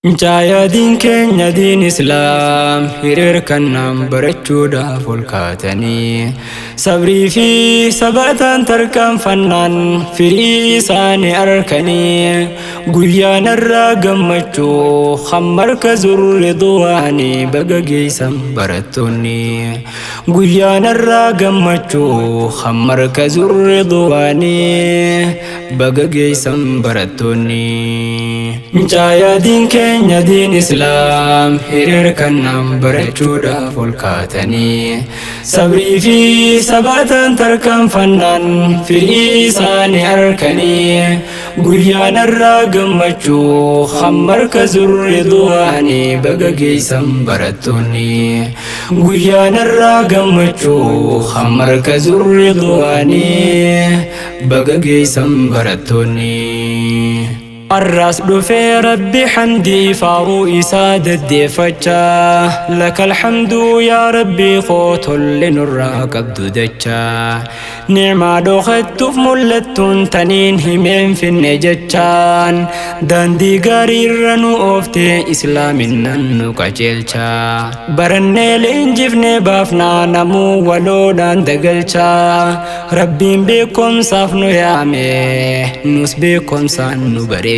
Caayaa keenya diin Islaam hiriirkannaan barachuudhaaf ol kaatanii sabrii fi sabataan tarkaanfannaan firii isaanii arkanii guyyaan irraa gammachuu hammarka zurri du'aanii baga geessan barattoonni guyyaan irraa gammachuu hammarka zurri du'aanii baga geessan barattoonni. Caayaa keenya diin Islaam hiriirkannaan barachuudhaaf ol kaatanii sabrii fi sabataan tarkaanfannaan firii isaanii arkanii guyyaan irraa gammachuu hammarka zurri du'aanii baga geessan barattoonni guyyaan irraa gammachuu hammarka zurri du'aanii baga geessan barattoonni. Arraas dhufee Rabbi hamdii faaruu isaa deddeeffachaa laka alhamdu yaa Rabbii koo tolli nurraa qabdu dachaa nicmaa dhokattuuf mul'attuun taniin himeen finne jechaan daandii gaarii irra nu ooftee islaaminnan nu qajeelchaa barannee leenjifnee baafnaa namuu waloodhaan dagalchaa Rabbiin beekumsaaf nu yaame nus beekumsaan nu bareechaa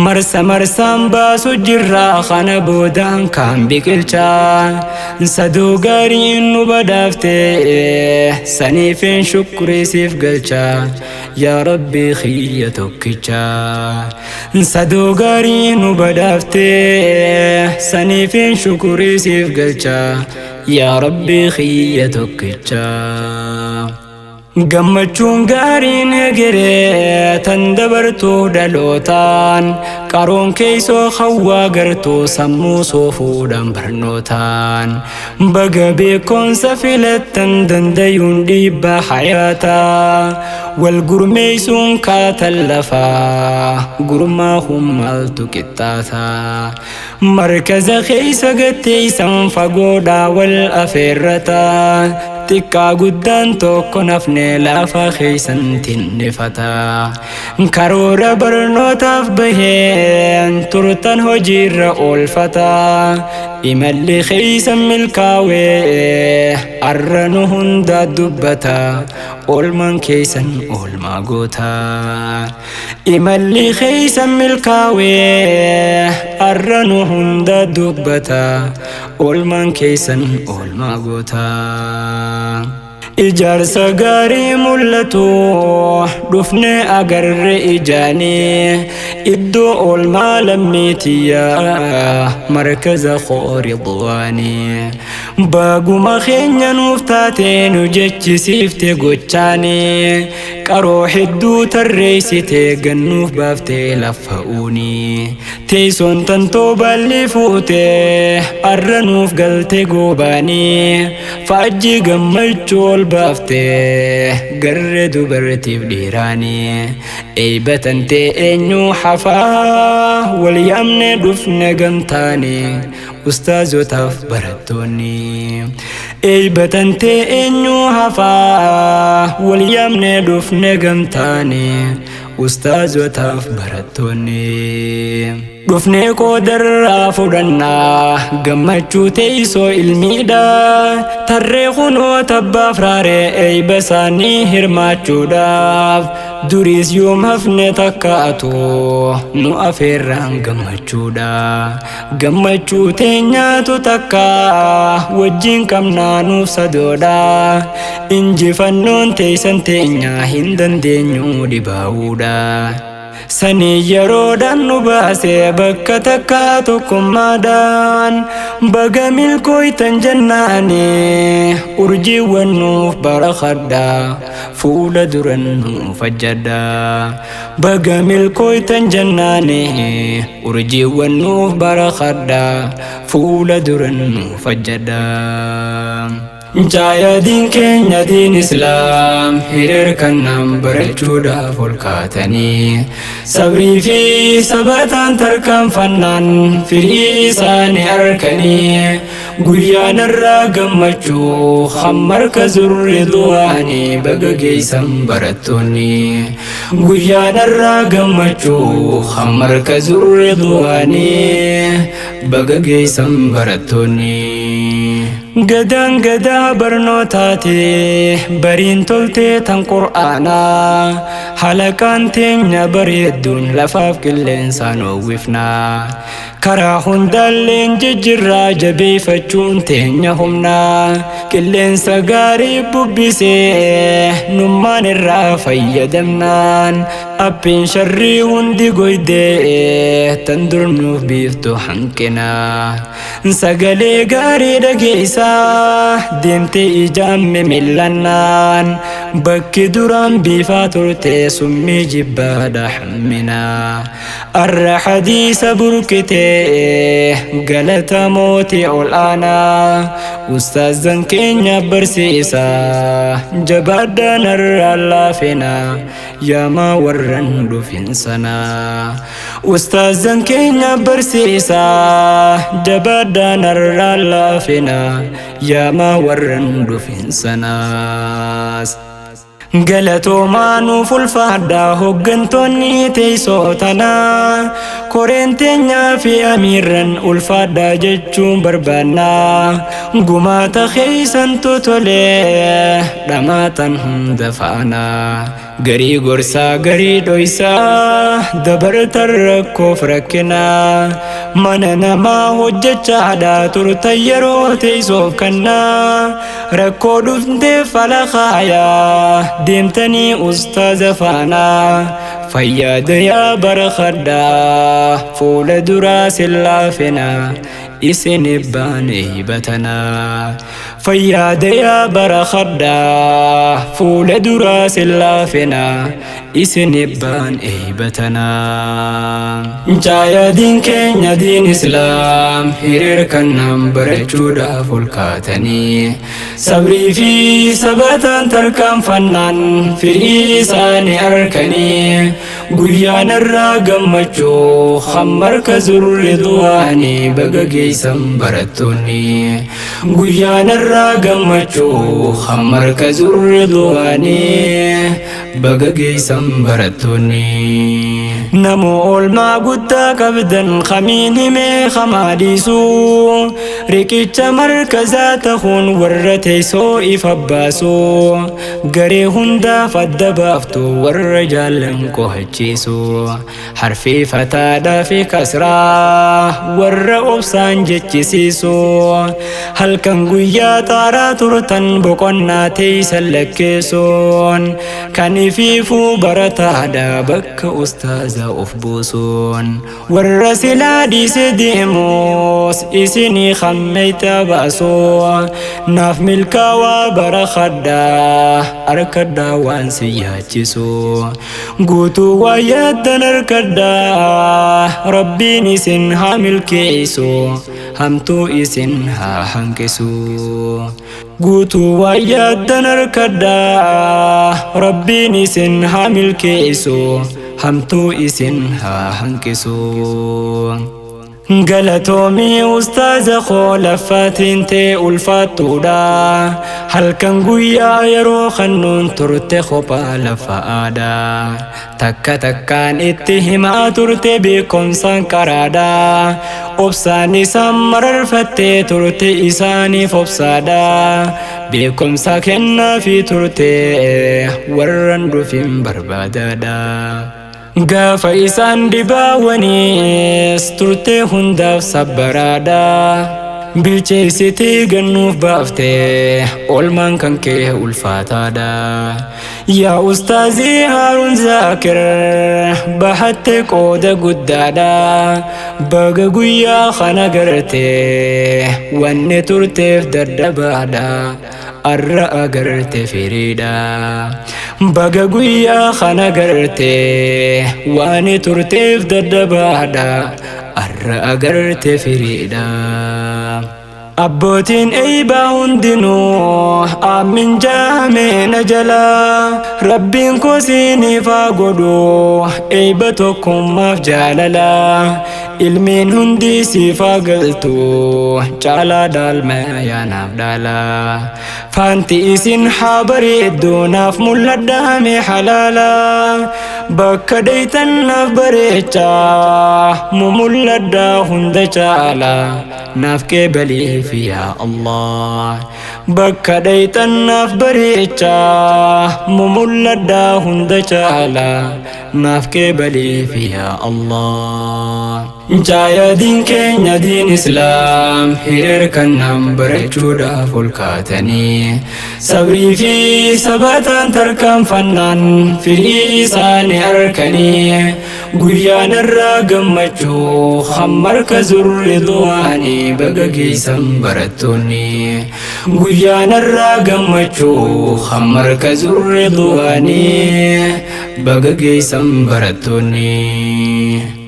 marsa marsaan baasu jirraa kana boodaan kaan biqilchaa saduu gaariin nu badhaaftee saniifin shukrii siif galchaa yaa Rabbii kiyya tokkichaa saduu gaarii nu badhaaftee saniifin shukrii siif galchaa yaa Rabbii kiyya tokkichaa. Gammachuun gaariin egeree tan dabartuu dhalootaan qaroon keessoo hawwaa gartuu sammuu soofuudhaan barnootaan baga beekumsa filattan dandayuun dhiibbaa hayaataa wal gurmeessuun kaatan lafaa gurmaa hummaaltu qixxaataa markaza keessa gatteessan fagoodhaa wal afeerrataa xiqqaa guddaan tokko nafne lafa keessan tinnifata karoora barnootaaf baheen turtan hojiirra oolfata imalli keessa milkaawee arra nu hundaa dubbata oolmaan keessan oolmaa goota imalli keessa milkaawee arra nu hunda dubbata oolmaan keessan oolmaa goota. Ijaarsa gaarii mul'atu dhufne agarre ijaanii iddoo oolmaa lammiitiyyaa markaza Ridwaanii baaguma keenya nuuf taatee nu jechisiifte gochaanii qaroo hedduu tarreessite gannuuf baaftee laffa'uuni teessoon tantoo baalli fuute arra nuuf galte goobaanii faajjii gammachuu ol baafte garre dubartiif dhiiraanii eeybatantee eenyu hafaa wal yaamne dhufne gamtaanii ustaazotaaf barattoonni eeybatantee eenyu hafaa wal yaamne dhufne gamtaanii ustaazotaaf barattoonni. Dhufnee qoodarraa fudhannaa gammachuu teessoo ilmiidha tarree kunoo tabbaaf raaree eeyba isaanii hirmaachuudhaaf duriis yoom hafne takkaatu nu afeerraan gammachuudha gammachuu teenyaatu takka wajjin qabnaa nuuf sadoodha injifannoon teessan teenyaa hin dandeenyu dhibaa'uudha. Sanii yeroodhaan nu baase bakka takka tokkummaadhaan baga milkooytan jennaani urjiiwwan nuuf barakadha fuula duran nuuf ajjadha baga milkooytan jennaani urjiiwwan nuuf barakadha fuula duran nuuf ajjadha. Caayaa keenya diin Islaam hiriirkannaan barachuudhaaf ol kaatanii sabrii fi sabataan tarkaanfannaan firii isaanii arkanii Guyyaan irraa gammachuu hammarka zurri du'aanii baga geessan barattoonni. Guyyaan irraa gammachuu hammarka zurri du'aanii baga geessan barattoonni. Gadaan gadaa barnootaati bariin toltee tan qur'aanaa halaqaan teenya bareedduun lafaaf qilleensaan oowwifnaa. Karaa hundaalleen jijjiirraa jabeeffachuun teenya humnaa qilleensa gaarii bubbisee nummaan irraa fayyadamnaan appiin sharrii hundi goydee tan durnuuf biiftu hanqinaa. Sagalee gaarii dhageessaa deemtee ijaan mimil'annaan bakki duraan biifaa turte summii jibbaadha hamminaa. Arra hadiisa burkitee galata mootii ol aanaa ustaazan keenya barsiisaa jabaadhaan irraa laafinaa yaamaa warran dhufin sanaa. Ustaazan keenya barsiisaa jabaadhaan irraa laafinaa yaamaa warran dhufin sanaas. Galatoomaa nuuf ulfaadhaa hooggantoonni teessoo tanaa koreen teenyaa fi amiirran ulfaadhaa jechuun barbaannaa gumaata keeysantu tolee dhamaatan hunda faanaa garii gorsaa garii dhoysaa dabartan rakkoof rakkinaa mana namaa hojjechaadhaa turtan yeroo teessoof kannaa rakkoo dhufteef fala kaayaa deemtanii ustaaza faanaa fayyaada yaa barakadhaa fuula duraa sillaafinaa isin baane hibatanaa fayyaada yaa barakadhaa fuula duraa sillaafinaa isin baane hibatanaa. Jaayadiin keenya diin islaam hiriir kannaan barachuudhaaf ol kaatanii sabrii fi sabataan tarkaanfannaan firii isaanii arkanii guyyaan irraa gammachuu hammarka zurri du'aanii baga geessan barattoonni. Guyyaan irraa gammachuu hammarka zurri du'aanii baga geessan barattoonni. Namoo oolmaa guddaa qabdan kamiin himee hamaa dhiisuu riqicha markazaa ta'uun warra teessoo ifa baasu garee hundaaf adda baaftu warra jaallan kohachiisu harfii fataadhaa fi kasraa warra obsaan jechisiisu halkan guyyaa xaaraa turtan boqonnaa teessan lakkeessuun kan ifiifuu barataadha bakka ustaaza of buusuun warra silaa dhiise deemus isinii hammeeyta baasu naaf milkaawaa barakadhaa harkadhaa waan si yaachisu guutuu waa yaaddan harkadhaa rabbiin isin haa milkeessu hamtuu isin haa hanqisu. Guutuu waa yaaddan harkadhaa rabbiin isin haa milkeessu hamtuu isin haa hanqisu. Galatoomii ustaaza koo laffaatiin tee ulfaattuudha. Halkan guyyaa yeroo kannuun turte kophaa lafa aadaa. Takka takkaan itti himaa turte beekumsaan qaraadha. Obsaan isaan mararfattee turte isaaniif obsaadha. Beekumsa kennaafi turte warran dhufin barbaadaadha. Gaafa isaan dibaawwanis turte hundaaf sabbaraadha. Bilcheessitee gannuuf baaftee oolmaan kan kee ulfaataadha. Yaa ustaazii Haaruun Zaakir bahatte qooda guddaadha. Baga guyyaa kana gartee wanni turteef dadhabaadha. Arra agarte firiidha. Baga guyyaa kana gartee waan turteef dadhabaadha. Arra agarte firiidha. Abbootiin eeybaa hundinuu aamin jaamee na jalaa. Rabbiin koo siiniif haa godhu eeyba tokkummaaf jaalala. Ilmiin hundi siif haa galtu caalaa dhaalma yaanaaf dhaala. Faanti isin haa bareeddu naaf mul'adhaame halaala. Bakka deeytan naaf bareecha mumul'adhaa hunda caala. Naaf qeebaliif yaa Allah. Bakka deeytan naaf bareecha mumul'adhaa hunda caala. Naaf qeebaliif yaa Allah. Jaaya diin keenya diin Islaam hiriir kannaan barachuudhaaf ol kaatanii sabrii fi sabataan tarkaanfannaan firii isaanii arkanii guyyaan irraa gammachuu hammarka zurri du'aanii baga geessan barattoonni guyyaan irraa gammachuu hammarka zurri du'aanii baga geessan barattoonni.